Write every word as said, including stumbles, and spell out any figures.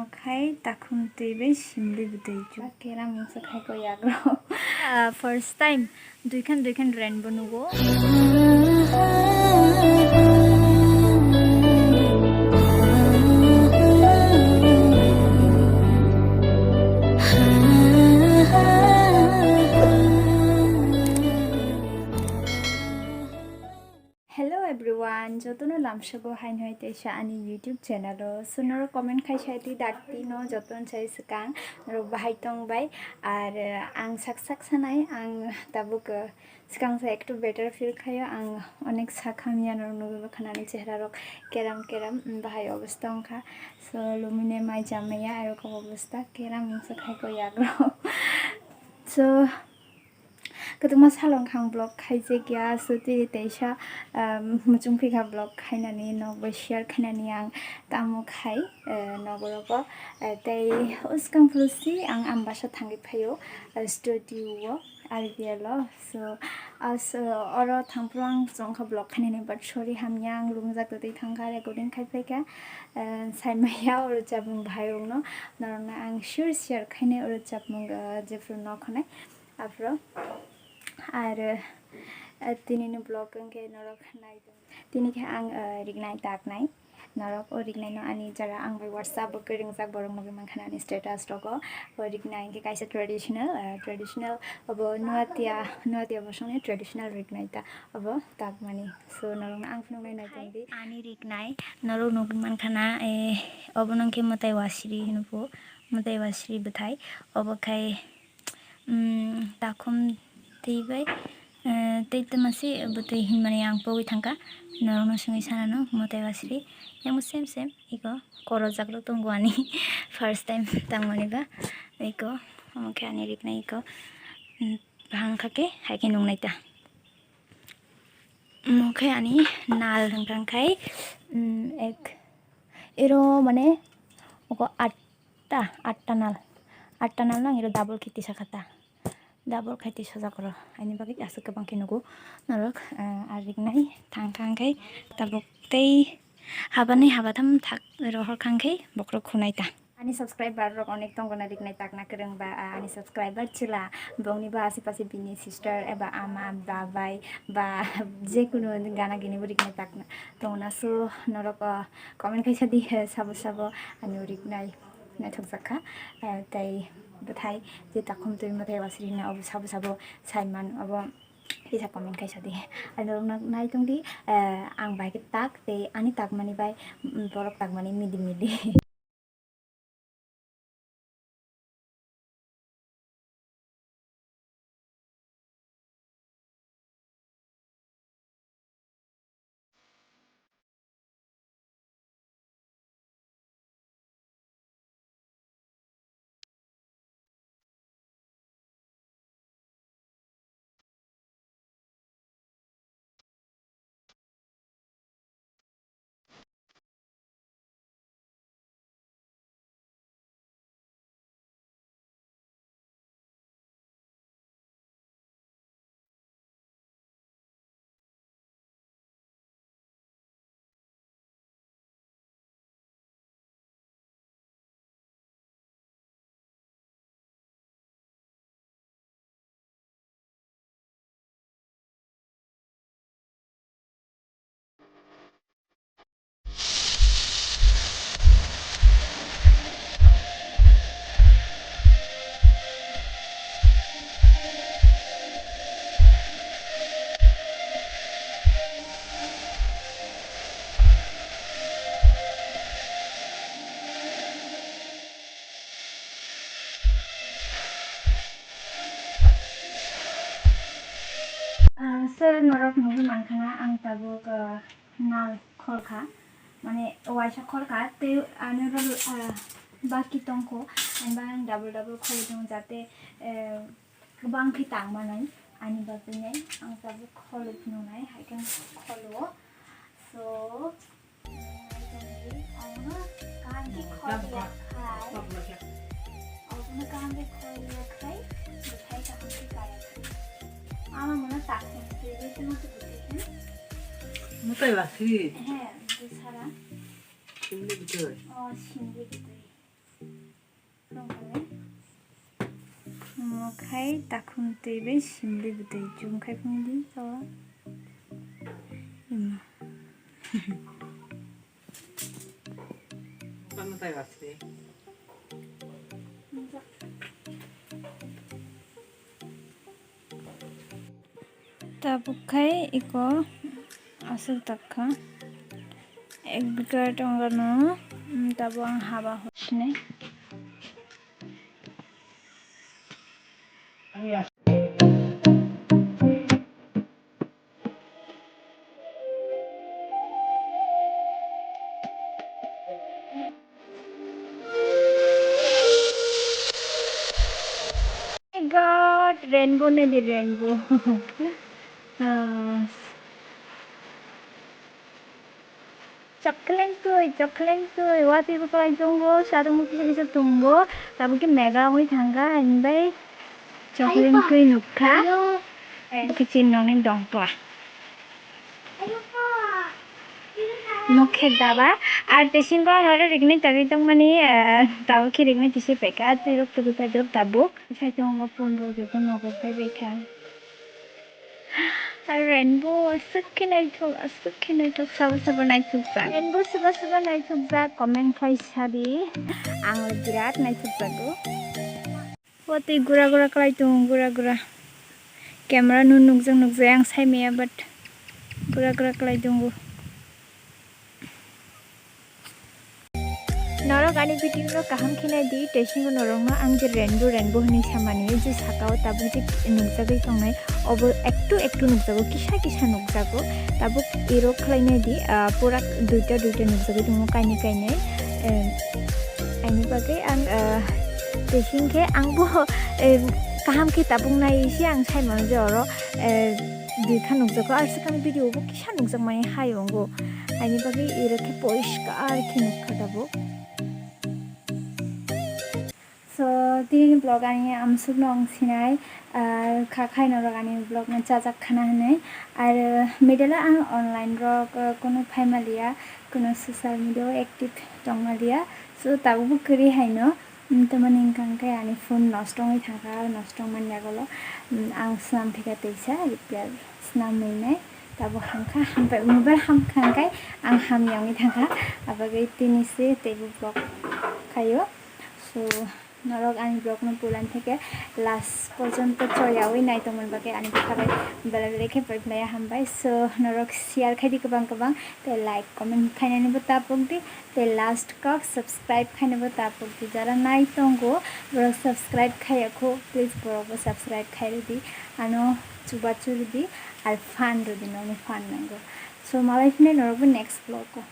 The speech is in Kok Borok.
Khai takhum twi bai simli bwtwi chu. Kera mungsa khai ko yagro. Ah, first time duikhan duikhan rainbow nugo. Hello everyone, jotono lamsogo haino hai teisa ani YouTube channel o. So norok comment khai sai di dakti no joton sai swkang norok bahai tong bai. Ar, eh, ang sak sak sanai, ang tabuk, eh, swkang sa ektu better feel khaio, ang onek sak hamya norok nugwi khanani chehra rok keram keram, mm, bahai obostha wngkha. So lumine mai jamaya erokam obostha, keram wngsa khai ko yagro. So kwbangma salong khang vlog khaijak ya, so tei teisa, um, muchung phikha vlog khainani, nok bai share khainani ang tamo khai, uh, nogorogo, uh, tei uskang phuru si ang ambasa thangwi phaio, uh, studio o, R B L o. So, as, uh, oro thangphuru ang chongkha vlog khainani, but sorry, hamya ang lungjak twi thangkha, recording khai phaikha, uh, saimaya oro chapmung bahai rokno, norokno ang sure share khainai oro chapmung, uh, jephuru nok khonai. Aphuru aro, eh, tinini vlog wngkhe norok nai tong. Tini khe ang, eh, rignai taknai. Norok o rignai no ani jora ang bai WhatsApp bo kwrwngjak borok nugwi mankha ani status rogo. O rignai hwnkhe kaisa traditional, eh, traditional obo Nuatia, Nuatia bosongni traditional rignai ta obo takmani. So norokno ang phunuknai nai tongdi. Ani rignai norok nugwi mankha na, eh, obono hwnkhe mwtai wasri hino pho, mwtai wasri bwthai. Obo khai Mm, takhum twi bai, eh, tei tama se bwtwi hinmani ang pogwi thangkha. Norokno swngwi sanano mwtai wasri. Yang same same iko korojak rok tongo ani first time tangmani ba. Iko omo khe ani rignai iko, mm, bahang kha khe hai khe nungnai ta. Omo khe ani nal hwnkha khai, mm, ek, ero mane oko atta, atta nal, atta nal nang ero double khe tisa kha ta, double khai tisa jak oro, ani bagwi aswk kwbang khe nugo norok, ah, ar rignai thang kha khai tabuk tei habanai habatham thak rohor kha khai bokhorok khunai ta. Ani subscriber rok onek tongo na rignai takna kwrwng ba, ah, ani subscriber chwla bongni ba asipase bini sister eba ama babai ba jekunu gana gini bo rignai takna tongo na, so norok, ah, comment khaisa di, eh, sabo sabo ani rignai naithok jak kha, eh, tei bwthai je takhum twi mwtai wasri na obo sabo sabo saiman obo kisa comment khaisa di. Ani norok nai tong di, eh, ang bai khe tak tei ani takmani bai, mm, borok takmani midi midi. Ah, sir, norok nugwi mankha na ang tabuk, ah, nal khol kha, mane waisa khol kha, tei ani oro, ah, baki tongkho, ani bagwi ang double double khol tongo, jate, eh, kwbang khe tang manai, ani bagwi nai ang tabuk khol phunuknai, hai khe khol o. So, Kaham khe khol ya khai. Obono kaham khe khol ya khai, bwthai kaham khe kaya khai. Ama mano takhum twi bai tongma twi bwtwi khe. Mwtai ba si. He, bwtwi sara. Singli bwtwi. O, singli bwtwi. Khai takhum twi bai simli bwtwi chum khai phung di to. Ima. Tabuk khai iko aswk tak kha. Ek bikha tongkha no, mm, tabuk ang haba hor sinai. My God, rainbow nai di, rainbow. Ah. Chokleng twi, chokleng twi, watwi bo kwlai tongo, sadung bo kisa kisa tongo, tabuk khe mega wngwi thangkha, hinbai chokleng twi nukha, bwkhe chini nokni dongtwa. Mokhe daba, ar tei singkhe ang oro rigni tagwi tongmani, ah, tabuk khe rigni tisi paikha, tei rok tugwi paijak tabuk, sai tongo phone rok joto nogo phaibaikha. Ar rainbow aswk khe naithok, aswk khe naithok, sabo sabo naithokjak. Rainbow sabo sabo naithokjak, comment khai sadi. Ang birat naithokjago. Watwi gura gura kwlai tongo, gura gura. Camera no nukjak nukjak ang sai maya, but gura gura kwlai tongo. Norok ani video no kaham khe nai di, tei singkhe norok no ang je rainbow rainbow hinwi samani, je saka o tabuk je nukjagwi tongnai, obo ektu ektu nukjago, kisa kisa nukjago, tabuk erok khlai nai di, ah, pura duita duita nukjagwi tongo, kainwi kainwi. Em, ani bagwi ang, ah, tei singkhe ang bo, em, kaham khe tabuk nai se ang sai mano je oro, eh, duikha nukjago, ar swkang video bo kisa nukjakmani hai wngo. Ani bagwi iro khe poriskar khe nukha tabuk. So, tini vlog ani amsukno ang sinai, ah, kha khai norok ani vlog no chajak khana hinwi. Ar middle o ang online rok, ah, kunu phaimaliya, kunu social media o active tongmaliya. So, tabukbo kwrwi haino. Tamani wngkha hwnkhe ani phone nosto wngwi thangkha, nosto wngmani yagulo, mm, ang swnam thika twisa repair swnam mwnai. Tabuk hamkha, hampai mobile hamkha hwnkhe ang hamya wngwi thangkha, abagwi tini se teibo vlog khaio. So, norok ani vlog no puila theke last porjonto choyawi naitongmani bagwi ani bwkha bai belai belai khe phaiphlaiya hambai. So, norok share khaidi kwbang kwbang, tei like, comment khainani bo ta pokdi. Tei last kok subscribe khainabo ta pokdi, jara nai tongo borok subscribe khaiya kho, please borokbo subscribe khairwdi, ano chubachu rwdi, ar fan rwdi, nokni fan nango. So malai phino norokbo next vlog o.